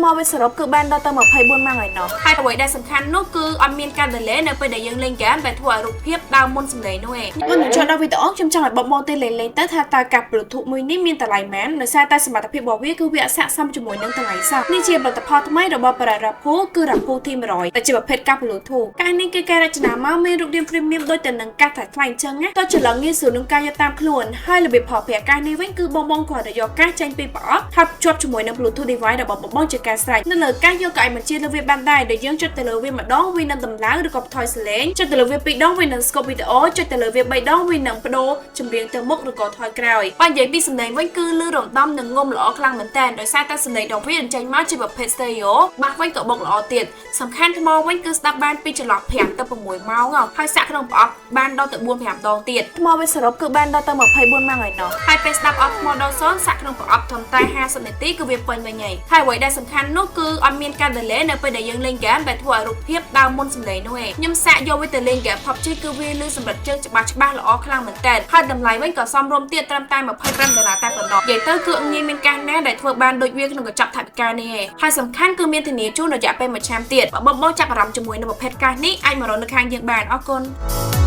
មកវាសរុបគឺបានដល់ទៅ24ម៉ោងឯណោះហើយអ្វីដែលសំខាន់នោះគឺអត់មានការ delay នៅពេលដែលយើងលេងហ្គេមដែលធ្វើឲ្យរូបភាពដើមមុនសំឡេងនោះឯងមុននឹងចូលដល់វីដេអូខ្ញុំចង់ឲ្យបងបងទេលេងលេងទៅថាតើកាស Bluetooth មួយនេះមានតម្លៃប៉ុន្មានដោយសារតែសមត្ថភាពរបស់វាគឺវាអត់ស័ក្តិសមជាមួយនឹងតម្លៃសោះនេះជាផលិតផលថ្មីរបស់ brand Rapoo គឺ Rapoo T100 ដែលជាប្រភេទកាស Bluetooth កាសនេះគឺគេរចនាមកមានរូបរាង premium ដូចទៅនឹងកាសថ្លៃថ្លៃអញ្ចឹងណាតើច្រឡឹងងាយស្រួលនឹងការយកតាមខ្លួនហើយរបៀបប្រើប្រាស់កាសនេះវិញគឺបងបងគ្រាន់តែយកកាសចេញពីប្រអប់ហើយភ្ជាប់ជាមួយនឹង Bluetooth device របស់បងបងជាការស្រេចនៅលើកាសយកក៏អាចបញ្ជាលើវាបានដែរដែលយើងចុចទៅលើវាម្ដងវានឹងដំឡើងឬក៏បន្ថយសំឡេងចុចទៅលើវាពីរដងវានឹង stop វីដេអូចុចទៅលើវាបីដងវានឹងប្ដូរចម្រៀងទៅមុខឬក៏ថយក្រោយបើនិយាយពីសំឡេងវិញគឺលឺរំដំនិងងំល្អខ្លាំងមែនតើដោយសារតែសំឡេងរបស់វាចេញមកជាប្រភេទ stereo បាសវិញក៏បុកល្អទៀតសំខាន់ថ្មវិញគឺស្ដាប់បានពីចន្លោះ5ទៅ6ម៉ោងហើយសាក់ក្នុងប្រអប់បានដល់ទៅ4 5ដងទៀតថ្មវាសរុបគឺបានដល់ទៅ24ម៉ោងឯណោះហើយពេលស្ដាប់អស់ថ្មដល់សូន្យសាក់ក្នុងប្រអប់ត្រឹមតែ50នាទីគឺវាពេញវិញហើយហើយអ្វីដែលសំខាន់នោះគឺអត់មានការ delay នៅពេលដែលយើងលេងហ្គេមដែលធ្វើឲ្យរូបភាពដើមមុនសំឡេងនោះឯងខ្ញុំសាកយកវាទៅលេងហ្គេម PUBG គឺវាលឺសម្រិតជើងច្បាស់ច្បាស់ល្អខ្លាំងមែនតើហើយតម្លៃវិញក៏សមរម្យទៀតត្រឹមតែ25ដុល្លារតែប៉ុណ្ណោះនិយាយទៅគឺងាយមានកាសណាដែលធ្វើបានដូចវាក្នុងកញ្ចប់ថវិកានេះឯងហើយសំខាន់គឺមានធានាជូនរយៈពេល1ឆ្នាំទៀតបើបងបងចាប់អារម្មណ៍ជាមួយនឹងប្រភេទកាសនេះអាចមករកនៅខាងយើងបានអរគុណ។